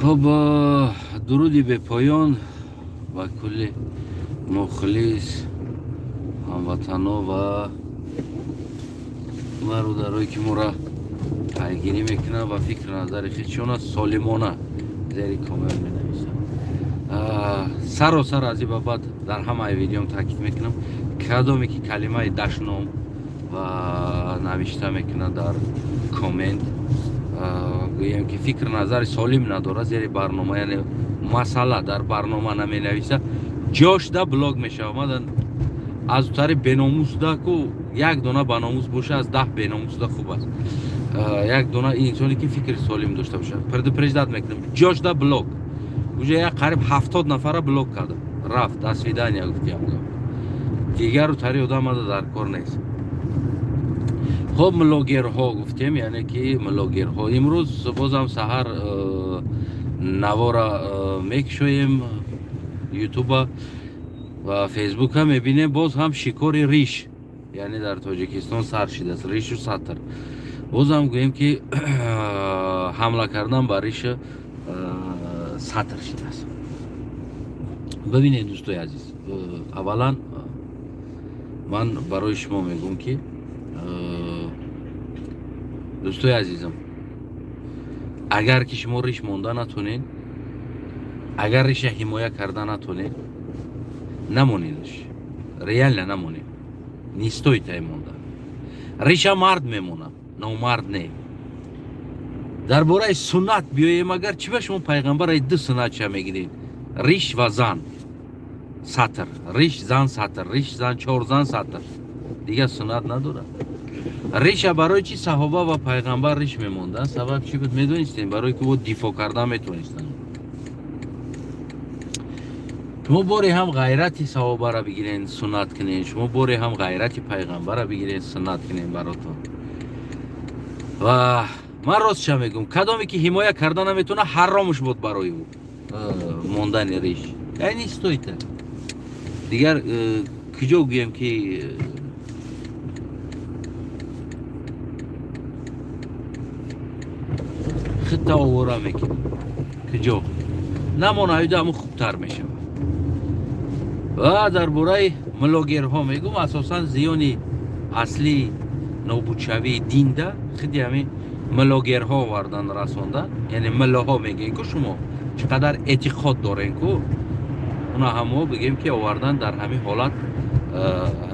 Хуб, дуруди бепоён ба кулли мухлис, ҳамватано ва бародарое, ки моро пайгирӣ мекунанд ва фикру назари худшона солимона зери коммент менависанд. Саросар аз ин ба баъд дар ҳамаи видеом таъкид мекунам: кадоме ки калимаи дашном ва навишта мекунад дар коммент, гӯем ки фикру назари солим надорад зери барнома, яъне масъала дар барнома наменависа, ҷошда блок мешавад. Ман аз тари беномусда ку як дона баномус боша, аз 10 беномусда хуб аст як дона инсоне, ки фикри солим дошта бошад. Предупреждать мекунам, ҷошда блок. Уже як қариб 70 нафара блок кардам, рафт, до свидания гуфтиам. Дигару тари одамада дар кор нест. Хоб, блогерҳо гуфтем, яъне ки блогерҳо имрӯз бозам саҳар навора мекушоем, Ютуба ва Фейсбука мебинем, боз ҳам шикори риш, яъне дар Тоҷикистон сар шидааст ришу сатр. Бозам гӯем, ки ҳамла кардан ба ришу сатр шидааст. Бибинед, дӯстои азиз, аввалан ман барои шумо мегӯм, ки, дӯстои азизам, агар ки шумо риш монда натонед, агар риша ҳимоя карда натонед, намонедш, реально намонед, не стоит ай монда. Риша мард мемонад, номард не. Дар бораи суннат биёем агар, чӣ ба шумо пайғамбараи ду суннатша мегиред? Риш ва зан, сатр, риш, зан, сатр, риш, зан, чор зан, сатр, дигар суннат надорад. Риша барои чӣ саҳоба ва пайғамбар риш мемонданд? Сабаб чӣ буд, медонистем? Барое ки о дифоъ кардан метавонистанд. Шумо боре ҳам ғайрати саҳобаро бигирен, суннат кунен, шумо боре ҳам ғайрати пайғамбарро бигирен, суннат кунен баротон. Ва ман ростша мегӯм, кадоме ки ҳимоя карда наметавона, ҳаромш буд барои ӯ мондани риш, яъне стоит. Дигар куҷо гӯем, ки худта овора мекунӣ, куҷо намонаида, ҳамун хубтар мешавад. Ва дар бораи блогерҳо мегӯм, асосан зиёни аслии нобудшавии динда худи ҳамин блогерҳо овардан, расондан. Яъне муллоҳо мегӯен ку, шумо чӣ қадар эътиқод дорен ку, уна ҳамо бигем, ки овардан дар ҳамин ҳолат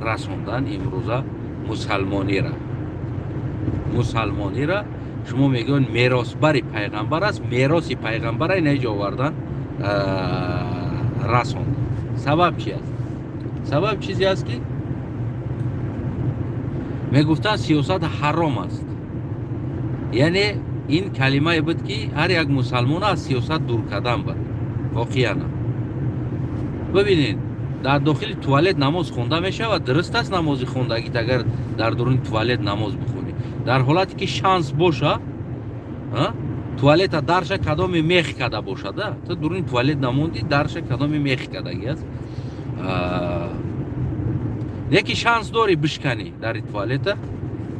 расондан. Имрӯза мусалмонира шумо мегӯен, меросбари пайғамбар аст, мероси пайғамбара инаҷо овардан расондан. Сабаб чи аст? Сабаб чизе аст, ки мегуфтанд, сиёсат ҳаром аст. Яъне ин калимае буд, ки ҳар як мусалмон аз сиёсат дур кардан буд. Воқеан, бибинед, дар дохили туалет намоз хонда мешавад? Дуруст аст намози хондагит, агар дар дуруни туалет намоз бихонӣ? Дар ҳолате ки шанс боша, туалета дарша кадоме мех када бошада, ту дуруни туалет намонди, дарша кадоме мех кадаги аст, яке шанс дорӣ бишканӣ дари туалета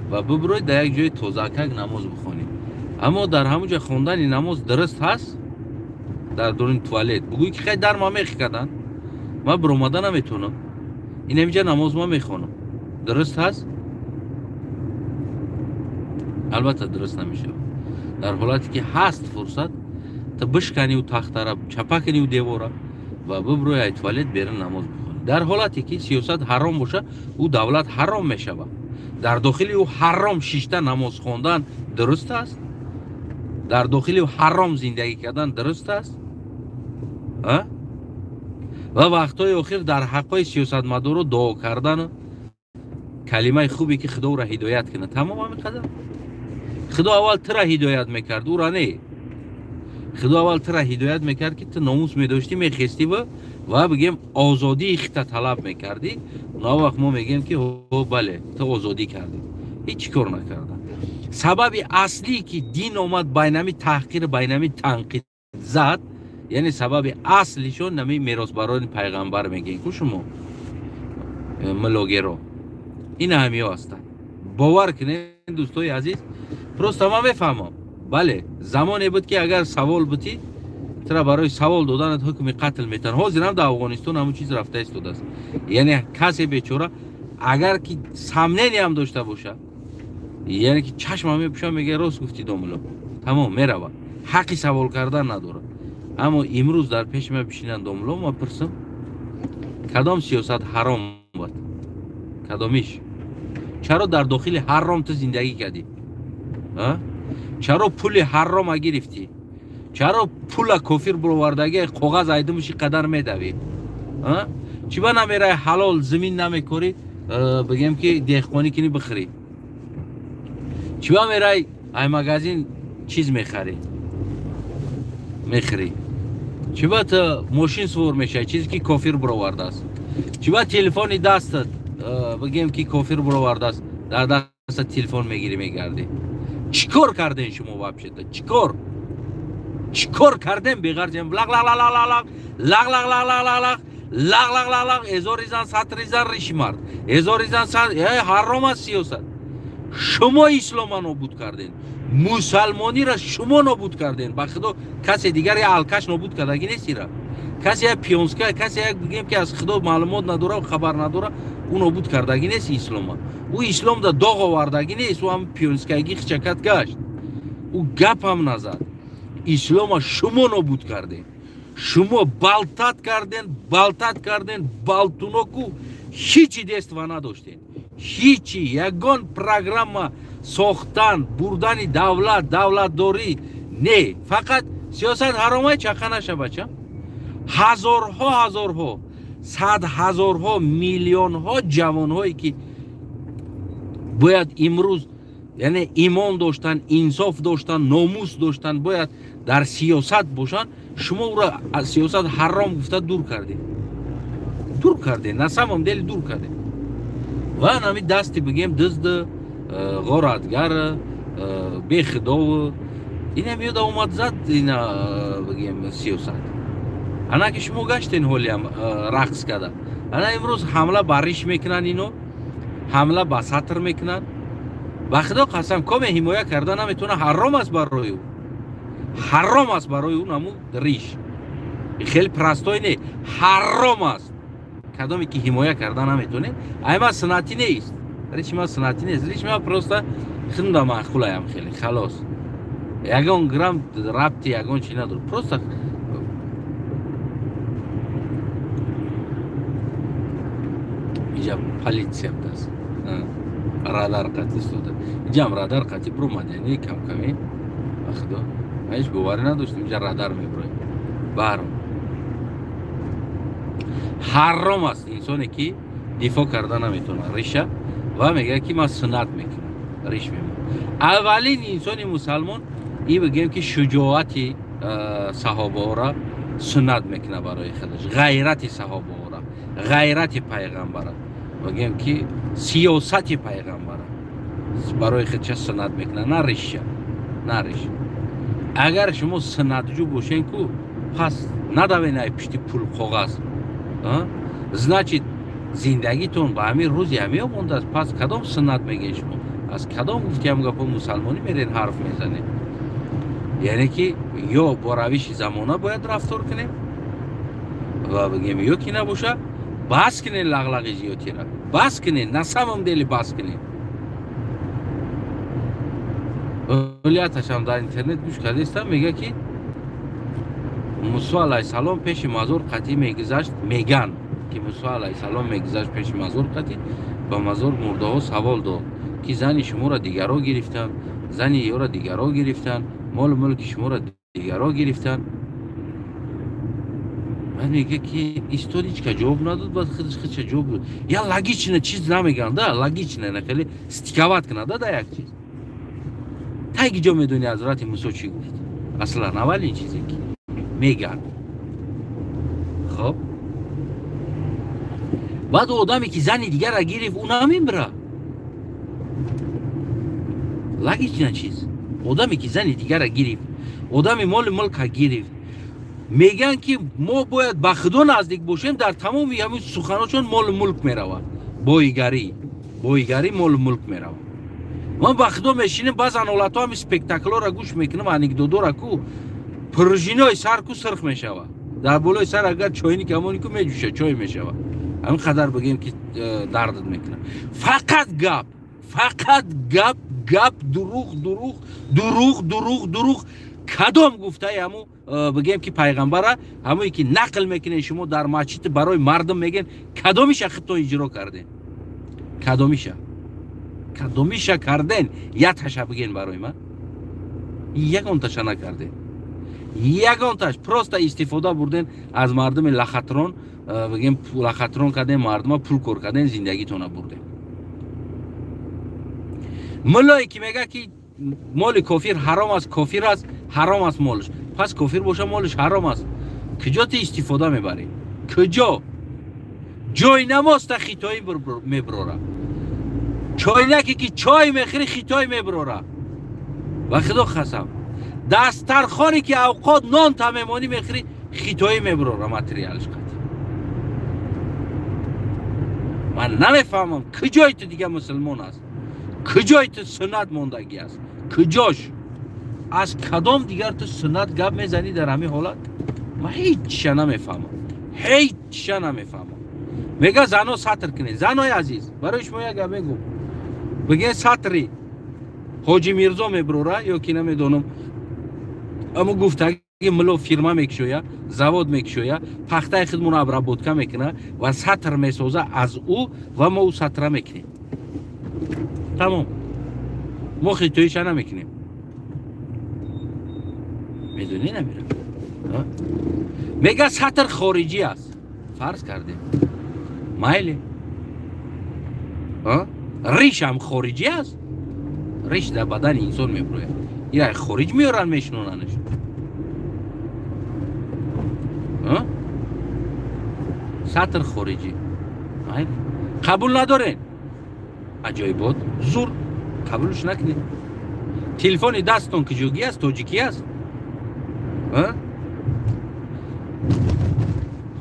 ва бибурӯй, дар як ҷои тозакак намоз бихонӣ. Аммо дар ҳамун ҷо хондани намоз дуруст ҳаст? Дар дуруни туалет бугӯй, ки хай, дар ма мех кадан, ман биромада наметавонам, инамиҷа намоз ма мехонам, дуруст ҳаст? Албатта, дуруст намешавад. Дар ҳолате ки ҳаст фурсат, ту бишканиву тахтара, чапа куниву девора ва бибурӯй, ай туалет берун намоз бихонӣ. Дар ҳолате ки сиёсат ҳаром боша, ӯ давлат ҳаром мешавад. Дар дохили ӯ ҳаром шишта намоз хондан дуруст аст? Дар дохили ҳаром зиндагӣ кардан дуруст аст? Ва вақтҳои охир дар ҳаққҳои сиёсатмадоро дуо кардану калимаи хубе, ки Худо ӯра ҳидоят кунад, тамом, ҳамин қадар. Худо аввал тура ҳидоят мекард, ӯра не. Худо аввал тура ҳидоят мекард, ки ту номус медоштӣ, мехестӣ ва бигем, озодии хита талаб мекардӣ. Он вақт мо мегӯем, ки ҳо, бале, ту озодӣ кардӣ. Ҳеҷ чӣ кор накарда. Сабаби аслӣ, ки дин омад, байнами таҳқир, байнами танқид зад, яъне сабаби аслишон нами меросбарони пайғамбар мегӯем ку шумо, мулогеро, ин ҳамиё ҳастанд. Бовар кунед, дӯстои азиз, просто ман мефаҳмам, бале, замоне буд, ки агар савол бутӣ. Тура барои савол доданат ҳукми қатл метан. Ҳозир ҳам дар Афғонистон ҳамун чиз рафта истодааст. Яъне касе бечора агар ки сомнение ҳам дошта боша, яъне ки чашма мепӯша, мега: «Рост гуфтӣ, домуло», тамом, мерава, ҳаққи савол кардан надорад. Аммо имрӯз дар пеши ма бишинанд домуло, ма пурсам: кадом сиёсат ҳаром буд? Кадомиш? Чаро дар дохили ҳаром ту зиндагӣ кардӣ? Чаро пули ҳарома гирифтӣ? Чаро пула кофир бировардаги коғаз айдумуши қадар медавӣ? Чӣ ба намераи ҳалол зимин намекорӣ, бигем ки деҳқонӣ кунӣ, бихӯрӣ? Чӣ ба мерай ай магазин чиз мехарӣ, мехӯрӣ? Чӣ ба ту мошин сувор мешавӣ, чизе ки кофир бировардааст? Чӣ ба телефони дастат, бигем ки кофир бировардааст, дар дастат телефон мегирӣ, мегардӣ? Чӣ кор кардем шумо вообще-то? Чӣ кор, чӣ кор кардем? Беғарзем лақ лақ лақ лақ лақ лақ лақ лақ лақ лақ лақ лақ лақ лақ лақ, ҳезори зан, сатри зан, риши мард, ҳезори зан, ҳаром аст сиёсат. Шумо ислома нобуд кардем, мусалмонира шумо нобуд кардем. Ба худо, касе дигар, я алкаш нобуд кардагӣ нест ира. Касе як пионска, касе як, бигем ки аз худо маълумот надора, хабар надора, ӯ нобуд кардагӣ нест ислома. Ӯ исломда доғ овардагӣ нест. Ӯ ҳам пионскагӣ хичакат гашт, ӯ гапам назад. Ислома шумо нобуд кардем, шумо болтать карден, болтать карден. Болтуноку ҳичи действа надоштем, ҳичи, ягон программа сохтан, бурдани давлат, давлатдорӣ не, фақат сиёсат ҳаромай, чақа наша, бача. Ҳазорҳо, ҳазорҳо, сад ҳазорҳо, миллионҳо ҷавонҳое ки бояд имрӯз, яъне имон доштан, инсоф доштан, номус доштан, бояд дар сиёсат бошанд, шумо ӯро аз сиёсат ҳаром гуфта дур кардед, дур кардед, на самом деле дур кардед. Ва нами дасти, бигем, дизду, ғоратгар, бехудову ина меёда омад зад ина, бигем, сиёсат. Ана ки шумо гаштен, ҳолиам рақс када. Ана имрӯз ҳамла ба риш мекунанд, ино ҳамла ба сатр мекунанд. Ба худо қасам, коме ҳимоя карда наметавона. Ҳаром аст барои ӯ, ҳаром аст барои ӯ наму риш. Хеле простой не, ҳаром аст. Кадоме ки ҳимоя карда наметонед, ай ма суннатӣ нест, риши ма суннатӣ нест, риши ма просто хунда маъқулаям хеле, халос. Ягон грамм рабти, ягон чи надорад, просто иҷа полиция будааст, радар қатӣ истода, иҷам радар қатӣ буромад, яъне камками. Ба худо, ҳеҷ боварӣ надоштем, иҷа радар мебуроем. Баҳром, ҳаром аст инсоне ки дифоъ карда наметавонад риша ва мегӯяд ки ман суннат мекунам, риш мемонам. Аввалин инсони мусалмон и, бигӯем ки, шуҷоати саҳобаҳоро суннат мекунад барои худаш, ғайрати саҳобаҳоро, ғайрати пайғамбара, бигӯем ки сиёсати пайғамбара барои худша суннат мекунад, на риша, на риш. Агар шумо суннатҷӯ бошен ку, пас надавен ай пишти пул, коғаз. Значит, зиндагитон ба ҳамин рӯзи ҳамиё мондааст. Пас кадом суннат мегӯед шумо? Аз кадом гуфтиам гапо мусалмонӣ мерен, ҳарф мезанед? Яъне ки ё бо равиши замона бояд рафтор кунем ва бигем, ё ки набоша, бас кунен лағлағи зиёдтира, бас кунен, на самом деле бас кунен. Олияташам дар интернет гӯш кардастам, мега ки Мусо алайҳиссалом пеши мазор қатӣ мегузашт. Меган ки Мусо алайҳиссалом мегузашт пеши мазор қатӣ, ба мазор мурдаҳо савол дод ки зани шуморо дигарро гирифтанд, зани ёро дигарро гирифтанд, молу мулки шуморо дигарро гирифтанд. Баъд мега ки истод, ҳичка ҷавоб надод. Баъд худаш худша ҷавоб дод. Я логично чиз намеган да, логично на, хеле стыковать кунад да як чиз. Таги ҷо медони, ҳазрати Мусо чӣ гуфт? Аслан аввалин чизе ки меган, хоб, баъд одаме ки зани дигарра гирифт, ӯ намемира. Логично чиз: одаме ки зани дигарра гирифт, одами моли мулка гирифт. Мегӯянд ки мо бояд ба худо наздик бошем. Дар тамоми ҳамин суханошон молу мулк меравад, боигарӣ, боигарӣ, молу мулк меравад. Ман ба худо мешинем, баъзан ҳолатҳо ҳами спектаклҳоро гӯш мекунам, анекдотора ку. Пружинои сар ку сирх мешавад. Дар болои сар агар чойни камони ку меҷӯша, чой мешавад. Ҳамин қадар бигем ки дардат мекунад. Фақат гап, фақат гап, гап, дурӯғ, дурӯғ, дурӯғ, дурӯғ, дурӯғ. Кадом гуфтаи ҳаму бигем ки пайғамбара, ҳамое ки нақл мекунед шумо дар масҷид барои мардум мегӯен, кадомиша худтон иҷро кардем? Кадомиша, кадомиша карден? Яташа биген барои ман. Ягонташа накардем, ягонташ. Просто истифода бурден аз мардуми лохотрон, бигем, лохотрон кардем мардума, пул кор кардем, зиндагитона бурдем. Муллое ки мега ки моли кофир ҳаром аст, кофир аст, ҳаром аст молаш, пас кофир боша, молаш ҳаром аст, куҷо ту истифода мебарӣ? Куҷо? Ҷой намозта хитоӣ меброра, чойнаке ки чой мехӯри, хитой меброра. Ва худо қасам, дастархоне ки авқот нон та мемонӣ, мехӯри, хитоӣ меброра материалш қати. Ман намефаҳмам, куҷои ту дига мусулмон аст, куҷои ту суннат мондагӣ аст, куҷош, аз кадом дигар ту суннат гап мезанӣ дар ҳамин ҳолат? Ман ҳечша намефаҳмам, ҳечша намефаҳмам. Мега зано сатр кунед. Занои азиз, барои шумо як гап мегӯм. Бигӯен, сатри Ҳоҷи Мирзо меброра ё ки намедонам, амо гуфтаги мило фирма мекушоя, завод мекушоя, пахтаи худмонро обработка мекуна ва сатр месоза аз ӯ, ва мо ӯ сатра мекунем, тамом. Мо хитоиша намекунем, медонӣ, намира. Мега сатр хориҷӣ аст. Фарз кардем, майли, ришам хориҷӣ аст? Риш дар бадани инсон мебурояд, ира хориҷ меоранд, мешинонанаш. Сатр хориҷӣ, майли, қабул надорен, аҷоибот, зур, қабулш накунед. Телефони дасттон куҷогӣ аст? Тоҷикӣ аст?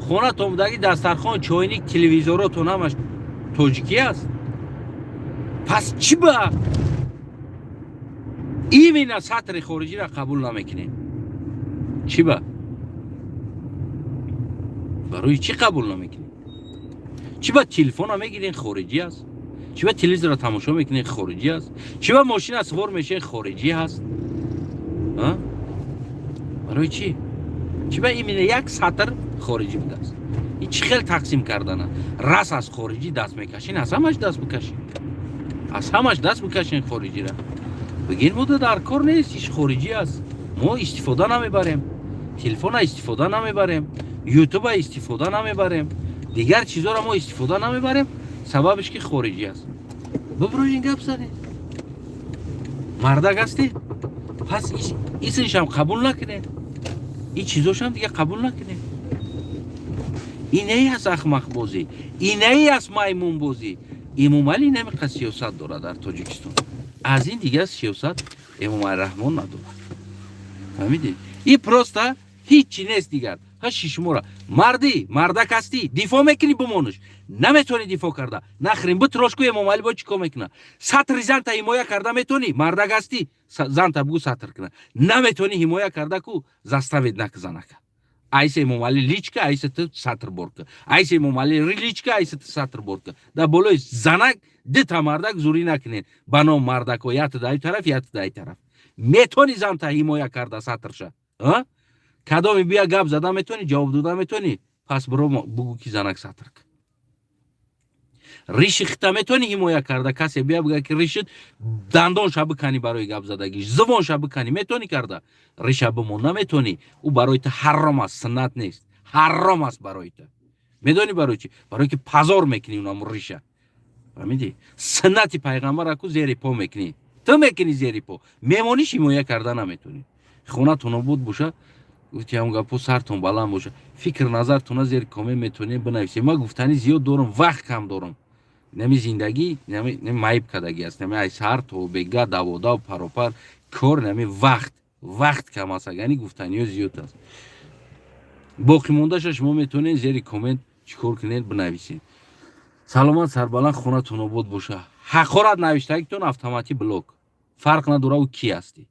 Хонатон будаги дастархон, чойник, телевизоротон ҳамаш тоҷикӣ аст. Пас чӣ ба именно сатри хориҷиро қабул намекунем? Чӣ ба, барои чӣ қабул намекунем? Чӣ ба телефона мегирен, хориҷӣ аст? Чӣ ба телевизорро тамошо мекунем, хориҷӣ аст? Чӣ ба мошина сувор мешавем, хориҷӣ ҳаст? Барои чӣ? Чӣ ба именно як сатр хориҷӣ будааст? Ин чӣ хел тақсим кардана? Рас аз хориҷӣ даст мекашин, аз ҳамаш даст бикашин, аз ҳамаш даст бикашин. Хориҷира бигин, мода дар кор нест, иш хориҷӣ аст, мо истифода намебарем, телефона истифода намебарем, ютуба истифода намебарем, дигар чизоро мо истифода намебарем, сабабш ки хориҷӣ аст. Биброин, гап занед, мардак ҳастӣ. Пас исмшам қабул накунед, ин чизошам дига қабул накунед. Инае аст ахмақбозӣ, инае аст маймунбозӣ. Эмомалӣ намеқа сиёсат дорад дар Тоҷикистон, аз ин дигар сиёсат Эмомалӣ Раҳмон надорад, фаҳмидед? И просто ҳичи нест дигар. Ҳаши шумора мардӣ, мардак ҳастӣ, дифоъ мекунӣ, бимонуш. Наметавонӣ дифоъ карда, нахрен битрошку. Эмомалӣ бо чӣ кор мекуна? Сатри занта ҳимоя карда метавонӣ? Мардак ҳастӣ, занта бугу сатр куна. Наметавонӣ ҳимоя карда ку, заставить нака занака. Айса Эмомалӣ личка, айса ту сатр борка, айса Эмомалӣ личка, айса ту сатр борка. Дар болои занак дита мардак зурӣ накунед ба ном мардако, ята дай тараф, ята дай тараф. Метавонӣ занта ҳимоя карда сатрша? Кадоме бия гап зада метавонӣ, ҷавоб дода метавонӣ? Пас биро бугӯ ки занак сатр ка. Риши хита метавонӣ ҳимоя карда? Касе бия бига ки ришит дандонша биканӣ, барои гап задагиш зубонша биканӣ, метавонӣ карда? Риша бимон, наметавонӣ. Ӯ барои ту ҳаром аст, суннат нест, ҳаром аст барои ту. Медонӣ барои чӣ? Барои ки позор мекунӣ унам риша, фаҳмидӣ? Суннати пайғамбара ку зери по мекунӣ, ту мекунӣ зери по, мемониш, ҳимоя карда наметавонӣ. Хонатон обод боша, гуфти ҳам гапо, сартон баланд боша. Фикр назартона зери коммент метавонед бинависед. Ман гуфтанӣ зиёд дорам, вақт кам дорам. Нами зиндагӣ нами майиб кардагӣ аст, нами ай сар то бега даводав, паропар кор, нами вақт кам аст, агани гуфтаниҳо зиёд аст. Боқӣ мондаша шумо метавонед зери коммент чӣ кор кунед? Бинависед. Саломат, сарбаланд, хонатон обод боша. Ҳақорат навиштагитон автоматӣ блок, фарқ надора ӯ кӣ ҳастӣ.